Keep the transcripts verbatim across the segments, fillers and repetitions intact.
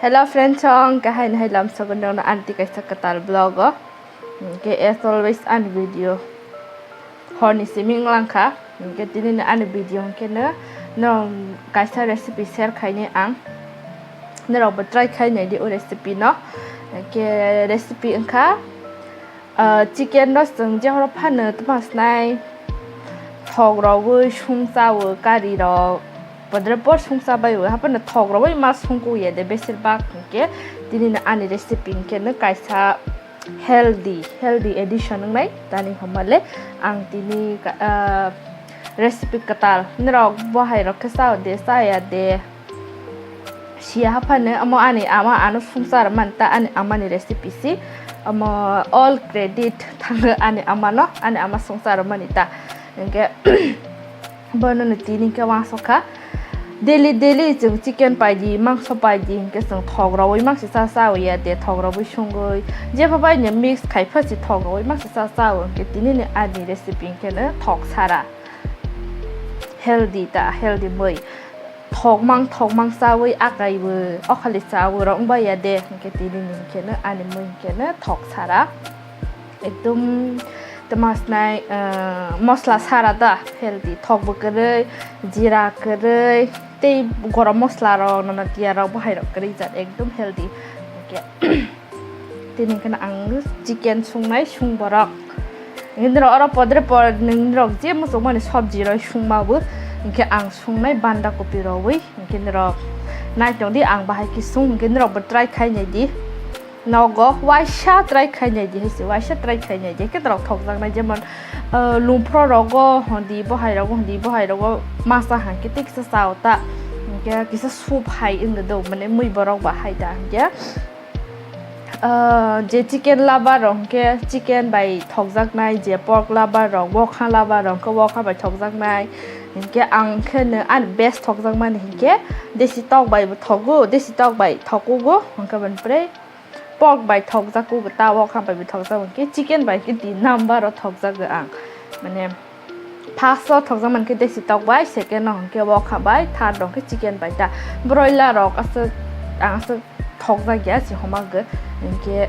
Hello friends, chong kahai nahai lam sogo nono anti kaisa kwtal vlog o. Hwnkhe as always ani video horni simi wnglang kha. Hwnkhe tini ni ani video hwnkhe no, no kaisa recipe share khaini ang. Norok bo try khai nai di o recipe no. Hwnkhe recipe wngkha Ah, chicken no chwng jehoro phano twma snai thok rogwi sung chawo kari rok podre por sung cha bai o haphano thok rogwi ma sung kuk ya de besir bak hwnkhe tini no ani recipe hwnkhe no kaisa healthy healthy edition wngnai tani hwnba le ang tini ka- ah, recipe kwtal norok bo hai rok khe chao de chaya de. Siya haphano omo ani ama ano sungsa rwmani ta ani amani recipe si omo all credit thango ani amano ani ama sungsa rwmani ta hwnkhe bono no tini hwnkhe uansukha daily daily chwng chicken paidi mangso paidi hwnkhe chwng thok rogwi mangsi cha chawi ya de thok rogwi sungwi jepha bai no mix khai pha si thok rogwi mangsi cha chawo hwnkhe tini ni ani recipe hwnkhe no thok sara. Healthy ta healthy mui thokmang thokmang chawi akai bo okhali chawi rok wngbai ya de hwnkhe tini ni hwnkhe no ani mui hwnkhe no thok sara ekdum twma snai mosla sara ta healthy thok bo kwrwi jira kwrwi tei gorom mosla rok nono tiya rok bahai rok kwrwi jat ekdum healthy hwnkhe. Tini hwnkhe ang chicken sungnai sung borok. Hwnkhe norok oro podre pod nini rok je muchungmani sobji roi sungma bo hwnkhe ang sungnai banda kopi rogwi hwnkhe norok naitong di ang bahai khe sung hwnkhe norok bo try khai nai di. Nogo waisa try khai nai di hai se waisa try khai nai di hwnkhe norok thokjaknai jemon ah, lungphro rogo hondi bohai rogo hondi bohai rogo masa hwnkhe tei kisa chao ta hwnkhe kisa soup hai wngdo mane mui borok bahai da hwnkhe. Ah, je chicken lover rok hwnkhe chicken bai thokjaknai, je pork lover rok, wokha lover rok hwnkhe wokha bai thokjaknai. Hinkhe ang khe no ani best thokjakmani hinkhe desi tok bai bo thogo, desi tok bai thokugo, hinkhe bini pore pork bai thokjakugo, ta wokha bai bo thokjago, hinkhe chicken bai khe tin number o thokjago ang. Mane, First o thokjak mankhe desi tok bai, second o hwnkhe wokha bai, third o hwnkhe chicken bai ta. Broiler rok aswk, ang aswk thokjak ya, si homa gw. Hinkhe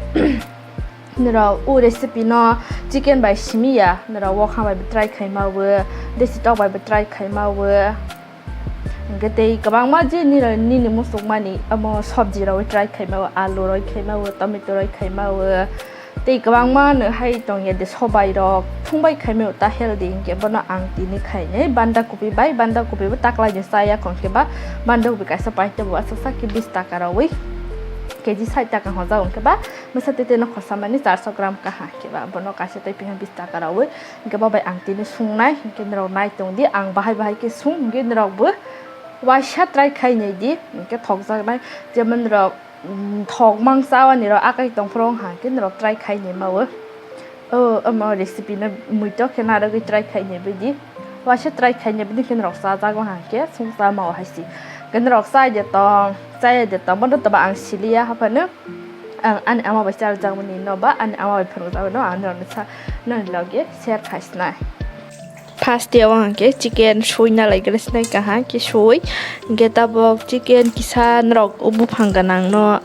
norok o recipe no chicken bai simi ya, norok wokha bai bo try khai ma o, desi tok bai bo try khai ma o. Hinkhe tei kwbangma je nini, nini muchungmani omo sobji rogwi try khai ma o, alu roi khai ma o, tomato roi khai ma o. Tei kwbangma no hai tongya de sobai rok phungbai khaimai ta healthy hinkhe bono ang tini khainai banda kopi bai banda kopi bo taklaini chaya khon khe ba banda kopi kaisa paitabo aswk sak khe bis taka rawi kg sait taka hwnjak hinkhe ba bwsa tete no khosamani charso gram kaha hinkhe ba bono kaisa tei phiya bis taka rawi hinkhe bo bai ang tini sungnai hinkhe norok nai tong di ang bahai bahai khe sung hinkhe norok bo waisa try khainai di hinkhe thokjaknai jemon rok. Thok mang chawani rok akai tongphuru wngkha khe norok try khai nai ma o. O omo recipe no muitok khe narwgwi try khai nai bidi. Waisa try khai nai bidi khe norok chajago hwnkhe sung chama o hai se. Khe norok chai de tong, chaya de tong, bono toba ang siliya haphano. Ang ani ama bai charwjakmani no ba ani ama bai phunukjakmani no ang norokno sa nani loge share khai sinai. First o hwnkhe chicken sui na lai gra sinai kaham khe sui. Hinkhe tabok chicken kisa norok buphang gwnang no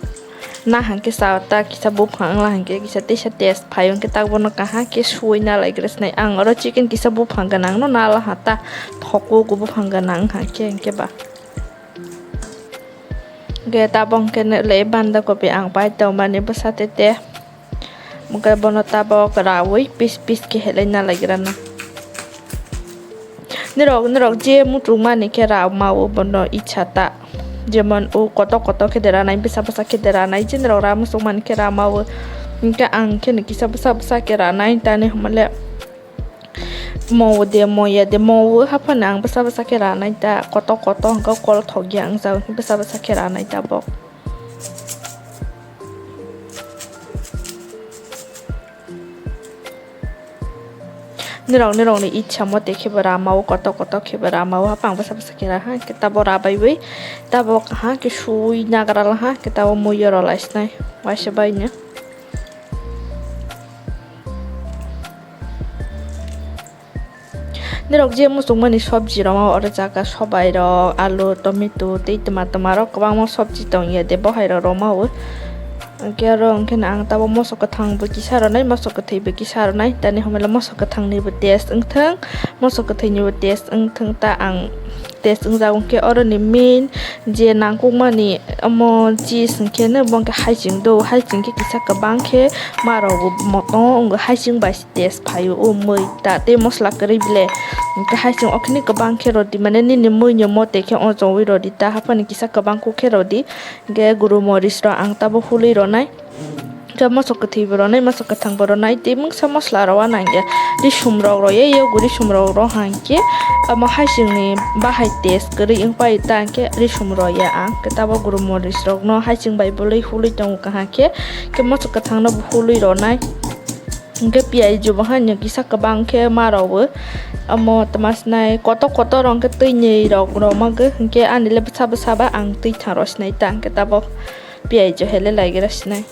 na hwnkhe sa ta kisa buphang wngla hwnkhe kisa teisa taste phai o. Hinkhe tabok no kaham khe sui na lai gra sinai. Ang oro chicken kisa buphang gwnang no na la ha ta thok o buphang gwnang hwnkhe hinkhe ba. Hinkhe tabok hinkhe le banda kopi ang pai tongmani bwsa tete. Hinkhe bono tabok rawi pis pis khe helai na lai gra na. Norok, norok je muchungmani khe ra ma o bono icha ta. Jemon o kotok kotok khe de ranai bwsa bwsa khe de ranai je norok ra muchungmani khe ra ma o. Hinkhe ang khe no kisa bwsa bwsa khe ranai tani hwnba le. Mowo de moya de mowo haphano ang bwsa bwsa khe ranai ta kotok kotok hwnkhe kol thok ya wng jak bwsa bwsa khe ranai ta bo. Nirok nirok ni icha mote khe bo rama o kotok kotok khe bo rama o haphang bwsa bwsa khe raha khe tabo rabai wi tabo kaha khe sui nagra laha khe tabo mui o rw lai sinai waisa bai no. Norok je muchungmani sobji roma oro jaga sobai rok, alu, tomato tei twma twma rok kwbangma sobji tongya de bohai rok roma o. Hwnkhe oro hwnkhe ang tabuk moso kwthang bo kisa rwnai, moso kwthwi bo kisa rwnai, tani hwnbaile moso kwthang ni bo test wngthang, moso kwthwi ni bo test wngthang ta ang test wngjak hwnkhe oroni main je nangkukmani omo cheese hwnkhe no bo hwnkhe haiching do, haiching khe kisa kwbang khe ma rok bo moto wng haiching bai. Test phaio o mui ta tei mosla kwrwi bile. Hwnkhe haiching okhini kwbang khe rwdi, mane nini mui ni mote khe ochowi rwdi ta, haphani kisa kwbang kuk khe rwdi. Hwnkhe guru moris rok ang tabuk hului rwnai. Hwnkhe moso kwthwi bo rwnai, moso kwthang bo rwnai, tei mungsa mosla rok uanang ya. Risum rok rw ya, yago risum rok rw hwnkhe omo haiching ni bahai test kwrwi wng pai ta, hwnkhe risum rw ya ang. Hwnkhe tabuk guru moris rok no haiching bai bwlwi hului tongo kaham khe, hwnkhe moso kwthang no bo hului rwnai. Hwnkhe piyaj bo haino kisa kwbang khe ma rw o. Omo twma sinai kotor kotor rw hwnkhe twi ni rok rw ma gw. Hwnkhe ani le bwsa bwsa ba ang twi tha rw sinai ta. Hwnkhe tabuk piyaj hele lai gra sinai.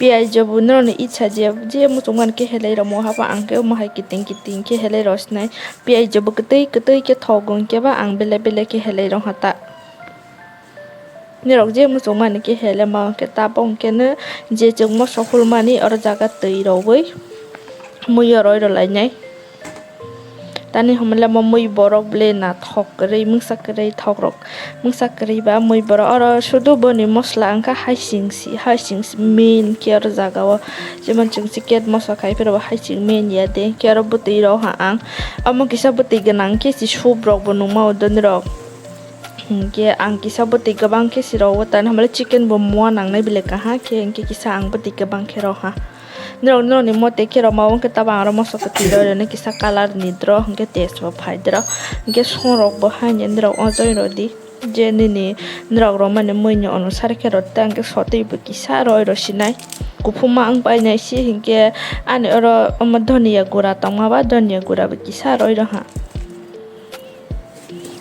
Piyaj bo norokni itsa je, je muchungmani khe helai rwmo, haphang ang khe omo hai kiting kiting khe helai rw sinai. Piyaj bo kwtwi kwtwi khe thogo hwnkhe ba ang bele bele khe helai rw ha ta. Norok je muchungmani khe helai ma hwnkhe tabuk hwnkhe no je chwng moso hulmani oro jaga twi rwwi muiyo rwi rw lainai. Tani hwnmale mo mui borok ble na thok kwrwi, mungsa kwrwi thok rok, mungsa kwrwi ba mui borok. Oro sudu boni mosla wngkha haising si, haising si main khe oro jaga o. Jemon chwng chicken mosla khai phuru bo haising main ya de, khe oro bwtwi rok ha ang. Omo kisa bwtwi gwnang khe si soup rok bo nungma o doni rok. Hinkhe ang kisa bwtwi kwbang khe si rok o, tani hwnmale chicken bo mua nangnai bile kaha khe, hinkhe kisa ang bwtwi kwbang khe rok ha. Norok, norokni mote khe rwma o hwnkhe tabuk ang oro moso kwtwi rw rwni kisa colour ni dro hwnkhe taste bo phai dro. Hwnkhe song rok bo haino norok ojoi rwdi. Je nini norok rwmani mui ni onusari khe rw ta hwnkhe sotwi bo kisa rw rw sinai. Kuphuma wng painai se hwnkhe ani oro omo dhoniya gura tongma ba dhoniya gura bo kisa rw rw ha.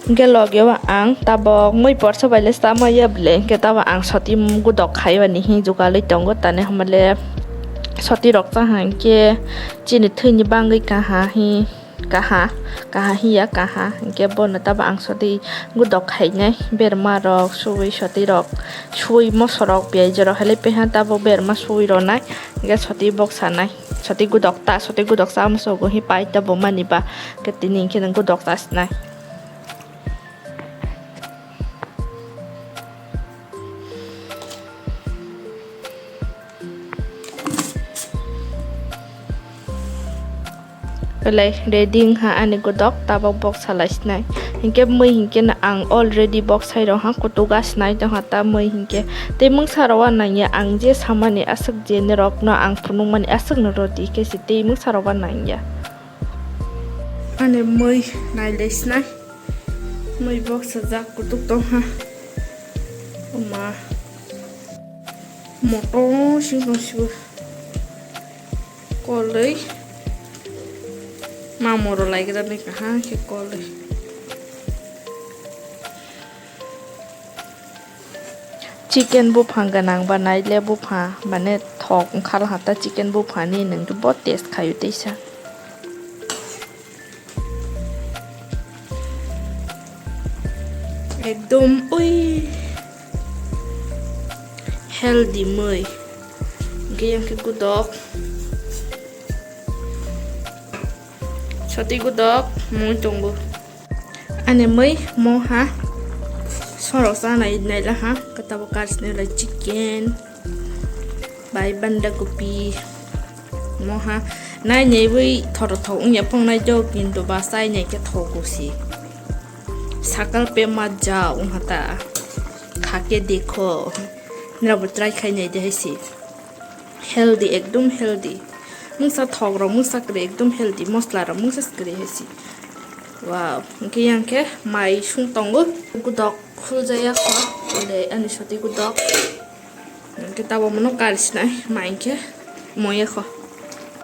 Hwnkhe logi o ang tabuk mui porsa bai le chama ya bwle, hwnkhe tabuk ang soti gudok khai bani hin jugalwi tongo, tani hwnmale soti rok cha hwnkhe chini thwini bangwi kaha hi, kaha, kaha hiya kaha, hwnkhe bono tabuk ang soti gudok khainai berma rok suwi soti rok suwi moso rok piyaj rok hai le peha tabuk berma suwi rwnai hwnkhe soti boksa nai. Soti gudok ta, soti gudok cha musugo hi pai ta bo mani ba, khe tini hwnkhe nang gudok ta sinai. Belai ready wngkha ani gudok, tabuk boksa lai sinai. Hinkhe mui hinkhe no ang already boksai rok ha kutuga sinai tongkha ta mui hinkhe. Tei mungsa rok uanang ya ang je samani aswk je norok no ang phunukmani aswk no rwdi khe se tei mungsa rok uanang ya. Ani mui nailai sinai. Mui boksa jak kutuk tongkha. Oma. Moto sing tong sibo. Koloi. Mamoro lai gra bai kaha khe koloi. Chicken buphang gwnang ba naile buphang mane thok wngkha lahata chicken buphang ni nwng bo test khaio teisa. Ekdom ui healthy mui. Hwnkhe yang khe gudok. Soti gudok mui tongo. Ani mui moha sorok chanai naila ha, khe tabuk karsini lai chicken bai banda kopi moha nainaiwi thotothok wngya pongnai do, kintu ba chainai khe thogo se. Sakal pe mat jao wngha ta, kha ke dekho, nirok bo try khai nai de hai se. Healthy, ekdom healthy. Mungsa thok rok, mungsa kwrwi, ekdom healthy. Mosla rok, mungsa kwrwi hai se. Wow, hwnkhe yang khe mai sung tongo. Gudok khuljaya kho, le ani soti gudok. Hwnkhe tabuk mono kar sinai, mai khe moya kho.